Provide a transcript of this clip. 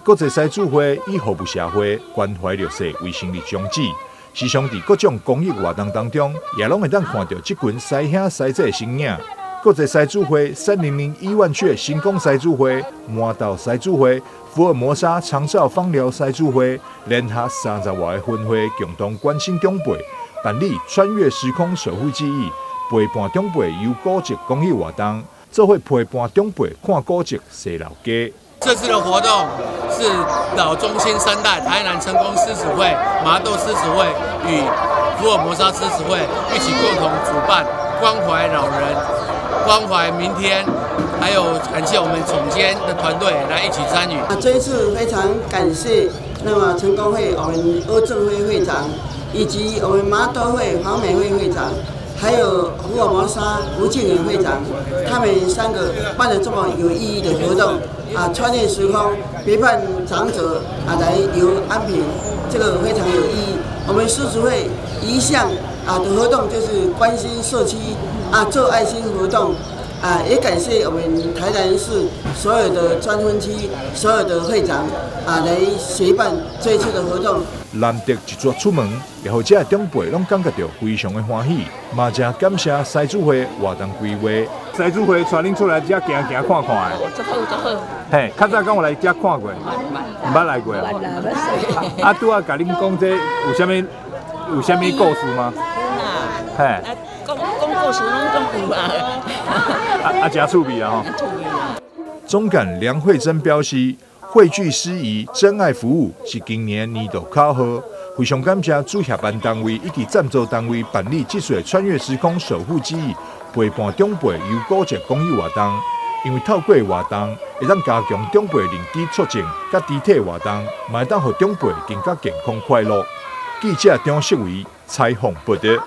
國際獅子會以服務社會、關懷弱勢為成立宗旨，時常佇各種公益活動當中，也攏會當看著這群師兄師姐的身影。國際獅子會3001萬鵲成功獅子會、麻豆獅子會、福爾摩沙長照芳療獅子會，聯合30外個分會，共同關心長輩，辦理穿越時空守護記憶，陪伴長輩遊古蹟公益活動，做伙陪伴長輩看古蹟、踅老街。這次的活動是老中青三代台南成功獅子會、麻豆獅子會與福爾摩沙獅子會一起共同主辦，關懷老人，關懷明天，還有感謝我們總監的團隊來一起參與。啊，這一次非常感謝那麼成功會我們柯正輝會長，以及我們麻豆會黃美惠會長，還有福爾摩沙吳靜遠會長，他們三個辦了這麼有意義的活動，啊，穿越時空陪伴長者啊來遊安平，這個非常有意義。我們獅子會一向啊的活動就是關心社區啊，做愛心活動啊，也感謝我們台南市所有的專分區所有的會長啊來協辦這一次的活動。難得一撮出門，也予這的長輩攏感覺著非常的歡喜，嘛誠感謝獅子會活動規劃。獅子會帶恁出來遮行行看看的。足好足好。嘿，較早敢有來遮看過？毋捌來過啊。啊，拄仔共恁講這有啥物有啥物故事嗎？嘿。啊，講講故事攏總有啊。啊啊，誠趣味啊吼。趣味啊。總幹梁慧珍表示，匯聚獅誼、真愛服務是今年年度口號，非常感謝主協辦單位以及贊助單位辦理這次穿越時空守護記憶、陪伴長輩遊古蹟公益活動。因為透過活動，會當加強長輩認知促進、佮肢體活動，嘛會當予長輩更加健康快樂。記者張世維採訪報導。